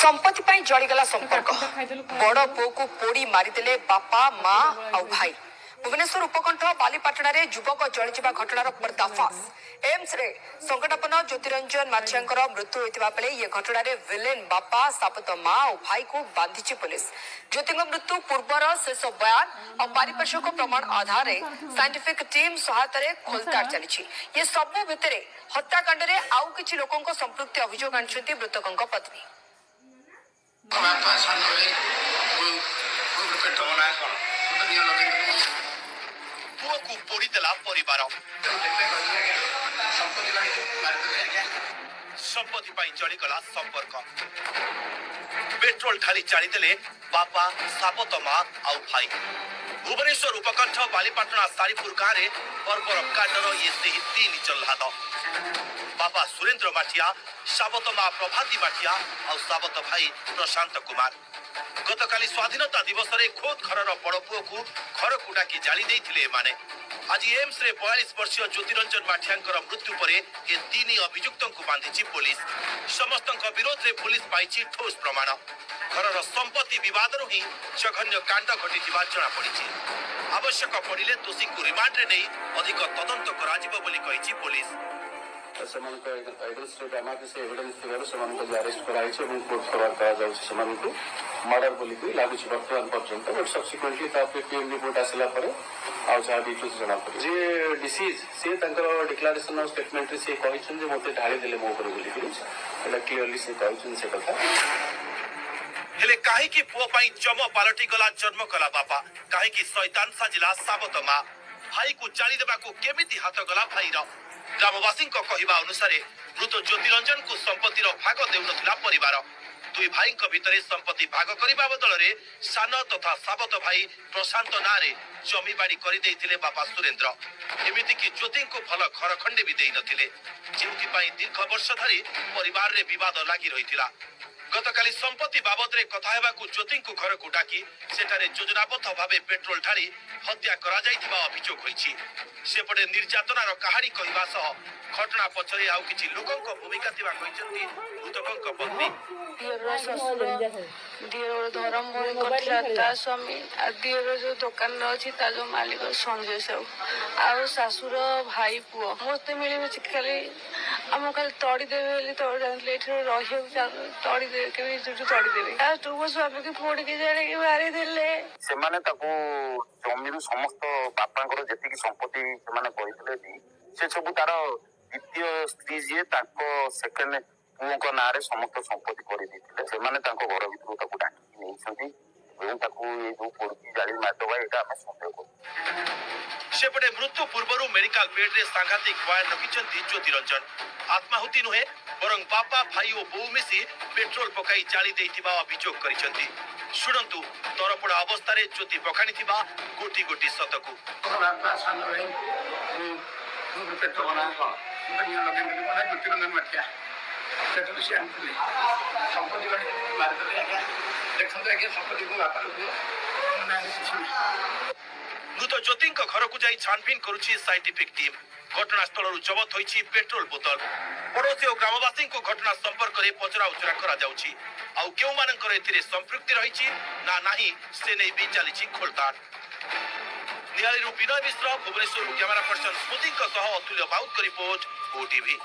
ସମ୍ପତ୍ତି ପାଇଁ ଜଳିଗଲା ସମ୍ପର୍କ। କାକୁଡ଼ିଟା ଖାଇଦେଲୁ ଖରାପ ବଡ଼ ହେଇଯିବ। ପୁଅକୁ ପୋଡ଼ି ମାରିଦେଲେ ବାପା, ମା ଆଉ ଭାଇ। ଭୁବନେଶ୍ୱର ଉପକଣ୍ଠ ବାଲିପାଟଣାରେ ଯୁବକ ଜଳିଯିବା ଘଟଣାର ପର୍ଦ୍ଦାଫାଶ। ଏମ୍ସରେ ସଙ୍କଟାପନ୍ନ ଜ୍ୟୋତିରଞ୍ଜନ ମାଛିଆଙ୍କର ମୃତ୍ୟୁ ହୋଇଥିବା ବେଳେ ଇଏ ଘଟଣାରେ ଭିଲେନ ବାପା, ସାବତ ମା ଓ ଭାଇକୁ ବାନ୍ଧିଛି ପୋଲିସ। ଜ୍ୟୋତିଙ୍କ ମୃତ୍ୟୁ ପୂର୍ବର ଶେଷ ବୟାନ ଆଉ ପାରିପାର୍ଶ୍ୱିକ ପ୍ରମାଣ ଆଧାରରେ ସାଇଣ୍ଟିଫିକ ଟିମ୍ ସହାୟତାରେ ଖୋଲତାଡ଼ ଚାଲିଛି। ଇଏ ସବୁ ଭିତରେ ହତ୍ୟାକାଣ୍ଡରେ ଆଉ କିଛି ଲୋକଙ୍କ ସମ୍ପୃକ୍ତି ଅଭିଯୋଗ ଆଣିଛନ୍ତି ମୃତକଙ୍କ ପତ୍ନୀ। ବାପା, ସାନ ଭାଇ, ବୋଉ, ବୋଉର ପେଟ ତମ ନାଁ କଣ? ମୋତେ ନିଆଁ ଲଗେଇଦେଲେ। ପୁଅକୁ ପୋଡ଼ିଦେଲା ପରିବାର। ଦେବେ କହିଲେ ଆଜ୍ଞା, ସମ୍ପତ୍ତି ପାଇଁ ମାରିଦେଲେ ଆଜ୍ଞା। ସମ୍ପତ୍ତି ପାଇଁ ଜଳିଗଲା ସମ୍ପର୍କ। ପେଟ୍ରୋଲ ଢାଳି ଜାଳିଦେଲେ ବାପା, ସାବତ ମା ଆଉ ଭାଇ। ଭୁବନେଶ୍ୱର ଉପକଣ୍ଠ ବାଲିପାଟଣା ସାରିପୁର ଗାଁରେ ବର୍ବର କାଣ୍ଡର ଇଏ ସେହି ତିନି ଜହ୍ଲାଦ। ବାପା ସୁରେନ୍ଦ୍ର ମାଠିଆ, ସାବତ ମା ପ୍ରଭାତୀ ମାଠିଆ ଆଉ ସାବତ ଭାଇ ପ୍ରଶାନ୍ତ କୁମାର। ଗତକାଲି ସ୍ୱାଧୀନତା ଦିବସରେ ଖୋଦ୍ ଘରର ବଡ଼ ପୁଅକୁ ଘରକୁ ଡାକି ଜାଳି ଦେଇଥିଲେ ଏମାନେ। ଆଜି ଏମ୍ସରେ 42 ବର୍ଷୀୟ ଜ୍ୟୋତିରଞ୍ଜନ ମାଠିଆଙ୍କର ମୃତ୍ୟୁ ପରେ ଏ ତିନି ଅଭିଯୁକ୍ତଙ୍କୁ ବାନ୍ଧିଛି ପୋଲିସ। ସମସ୍ତଙ୍କ ବିରୋଧରେ ପୋଲିସ ପାଇଛି ଠୋସ୍ ପ୍ରମାଣ। ଘରର ସମ୍ପତ୍ତି ବିବାଦରୁ ହିଁ ଜଘନ୍ୟ କାଣ୍ଡ ଘଟିଥିବା ଜଣାପଡ଼ିଛି। ଆବଶ୍ୟକ ପଡ଼ିଲେ ଦୋଷୀଙ୍କୁ ରିମାଣ୍ଡରେ ନେଇ ଅଧିକ ତଦନ୍ତ କରାଯିବ ବୋଲି କହିଛି ପୋଲିସ। ସେମାନଙ୍କ ଏଗେନ୍ଷ୍ଟରେ ପ୍ରାଇମା ଫେସି ଏଭିଡେନ୍ସ ଥିବାରୁ ସେମାନଙ୍କୁ ଆଜି ଆରେଷ୍ଟ କରାଯାଇଛି ଏବଂ କୋର୍ଟ ଫରୱାର୍ଡ କରାଯାଉଛି। ସେମାନଙ୍କୁ ମର୍ଡର ବୋଲିକି ଲାଗୁଛି ବର୍ତ୍ତମାନ ପର୍ଯ୍ୟନ୍ତ, ବଟ୍ ସବସିକ୍ୱେଣ୍ଟଲି ତାପରେ ପିଏମ୍ ରିପୋର୍ଟ ଆସିଲା ପରେ ଆଉ ଯାହା ଡିଟେଲ୍ସ ଜଣାପଡ଼ିବ। ଯିଏ ଡିସିଜ୍ଡ, ସିଏ ତାଙ୍କର ଡିକ୍ଲାରେସନ ଆଉ ଷ୍ଟେଟମେଣ୍ଟରେ ସିଏ କହିଛନ୍ତି ଯେ ମୋତେ ଢାଳି ଦେଲେ ମୋ ଉପରେ ବୋଲିକିରି। ଏଇଟା କ୍ଲିୟରଲି ସେ କହିଛନ୍ତି ସେ କଥା। ହେଲେ କାହିଁକି ପୁଅ ପାଇଁ ଯମ ପାଲଟିଗଲା ଜନ୍ମ କଲା ବାପା? କାହିଁକି ଶୈତାନ ସାଜିଲା ସାବତ ମା? ଭାଇକୁ ଜାଳି ଦେବାକୁ କେମିତି ହାତ ଗଲା ଭାଇର? ଗ୍ରାମବାସୀଙ୍କ କହିବା ଅନୁସାରେ, ମୃତ ଜ୍ୟୋତିରଞ୍ଜନଙ୍କୁ ସମ୍ପତ୍ତିର ଭାଗ ଦେଉନଥିଲା ପରିବାର। ଦୁଇ ଭାଇଙ୍କ ଭିତରେ ସମ୍ପତ୍ତି ଭାଗ କରିବା ବଦଳରେ ସାନ ତଥା ସାବତ ଭାଇ ପ୍ରଶାନ୍ତ ନାଁରେ ଜମିବାଡ଼ି କରିଦେଇଥିଲେ ବାପା ସୁରେନ୍ଦ୍ର। ଏମିତିକି ଜ୍ୟୋତିଙ୍କୁ ଭଲ ଘର ଖଣ୍ଡେ ବି ଦେଇନଥିଲେ, ଯେଉଁଥିପାଇଁ ଦୀର୍ଘ ବର୍ଷ ଧରି ପରିବାରରେ ବିବାଦ ଲାଗି ରହିଥିଲା। ଗତକାଲି ସମ୍ପତ୍ତି ବାବଦରେ କଥା ହେବାକୁ ଜ୍ୟୋତିଙ୍କୁ ଘରକୁ ଡାକି ସେଠାରେ ଯୋଜନାବଦ୍ଧ ଭାବେ ପେଟ୍ରୋଲ ଢାଳି ହତ୍ୟା କରାଯାଇଥିବା ଅଭିଯୋଗ ହୋଇଛି। ସେପଟେ ନିର୍ଯାତନାର କାହାଣୀ କହିବା ସହ ଘଟଣା ପଛରେ ଆଉ କିଛି ଲୋକଙ୍କ ଭୂମିକା ଥିବା କହିଛନ୍ତି ମୃତକଙ୍କ ପତ୍ନୀ। ଦିଅର, ଶ୍ୱଶୁର, ଦିଅର ଧରମ ଭଉଣୀ କରିଥିଲା ତା ସ୍ୱାମୀ, ଆଉ ଦିଅର ଯୋଉ ଦୋକାନରେ ଅଛି ତା ଯୋଉ ମାଲିକ ସଞ୍ଜୟ ସାହୁ, ଆଉ ଶାଶୁର ଭାଇ ପୁଅ, ସମସ୍ତେ ମିଳିମିଶି ଖାଲି ଆମକୁ ଖାଲି ତଡ଼ି ଦେବେ ବୋଲି ତଡ଼ି ଜାଣିଥିଲେ। ଏଠି ରହିବାକୁ ଚାହୁଁ, ତଡ଼ି ଦେବେ, କେମିତି ସେଠୁ ତଡ଼ି ଦେବେ। ଲାଷ୍ଟକୁ ମୋ ସ୍ୱାମୀକି ପୋଡ଼ିକି ଜାଳିକି ମାରିଦେଲେ। ସେମାନେ ତାକୁ ଜମିରୁ ସମସ୍ତ ବାପାଙ୍କର ଯେତିକି ସମ୍ପତ୍ତି ସେମାନେ କରିଥିଲେ ବି, ସେ ସବୁ ତାର ଦ୍ୱିତୀୟ ସ୍ତ୍ରୀ ଯିଏ, ତାଙ୍କ ସେକେଣ୍ଡ ପୁଅଙ୍କ ନାଁରେ ସମସ୍ତ ସମ୍ପତ୍ତି କରିଦେଇଥିଲେ। ସେମାନେ ତାଙ୍କ ଘର ଭିତରକୁ ତାକୁ ଡାକିକି ନେଇଛନ୍ତି ଏବଂ ତାକୁ ଏଇ ଯୋଉ ପୋଡ଼ିକି ଜାଳି ମାରିଦେବା, ଏଇଟା ଆମେ ସନ୍ଦେହ କରୁ। ସେପଟେ ମୃତ୍ୟୁ ପୂର୍ବରୁ ମେଡିକାଲ ବେଡ୍ରେ ସାଂଘାତିକ ବୟାନ ରଖିଛନ୍ତି ଜ୍ୟୋତିରଞ୍ଜନ। ଆତ୍ମାହୁତି ନୁହେଁ, ବରଂ ବାପା, ଭାଇ ଓ ବୋଉ ମିଶି ପେଟ୍ରୋଲ ପକାଇ ଜାଳି ଦେଇଥିବା ଅଭିଯୋଗ କରିଛନ୍ତି। ଶୁଣନ୍ତୁ ଦରପୋଡ଼ା ଅବସ୍ଥାରେ ଜ୍ୟୋତି ବଖାଣିଥିବା ଗୋଟି ଗୋଟି ସତକୁ। ବାପା, ସାନ ଭାଇ, ବୋଉ, ବୋଉର ପେଟ ତମ ନାଁ କଣ? ମୋତେ ନିଆଁ ଲଗେଇଦେଲେ। ମୋ ନାଁ ଜ୍ୟୋତିରଞ୍ଜନ ମାଠିଆ। ସେଠାରୁ ସିଏ ଆଣିଥିଲେ। ସମ୍ପତ୍ତି ପାଇଁ ମାରିଦେଲେ ଆଜ୍ଞା। ଦେଖନ୍ତୁ ଆଜ୍ଞା, ସମ୍ପତ୍ତି ମୋ ବାପାର ପୁଅ, ମୋ ନାଁରେ କିଛି ନାହିଁ। ମୃତ ଜ୍ୟୋତିଙ୍କ ଘରକୁ ଯାଇ ଛାନଭିନ କରୁଛି ସାଇଣ୍ଟିଫିକ ଟିମ୍। ଘଟଣାସ୍ଥଳରୁ ଜବତ ହୋଇଛି ପେଟ୍ରୋଲ ବୋତଲ। ପଡ଼ୋଶୀ ଓ ଗ୍ରାମବାସୀଙ୍କୁ ଘଟଣା ସମ୍ପର୍କରେ ପଚରା ଉଚରା କରାଯାଉଛି। ଆଉ କେଉଁମାନଙ୍କର ଏଥିରେ ସମ୍ପୃକ୍ତି ରହିଛି ନା ନାହିଁ, ସେ ନେଇ ବି ଚାଲିଛି ଖୋଳତାଡ଼। ନିଆଳିରୁ ବିନୟ ମିଶ୍ର, ଭୁବନେଶ୍ୱରରୁ କ୍ୟାମେରା ପର୍ସନ ସ୍ମୃତିଙ୍କ ସହ ଅତୁଲ୍ୟ ବାଉଦଙ୍କ ରିପୋର୍ଟ, ଓଟିଭି।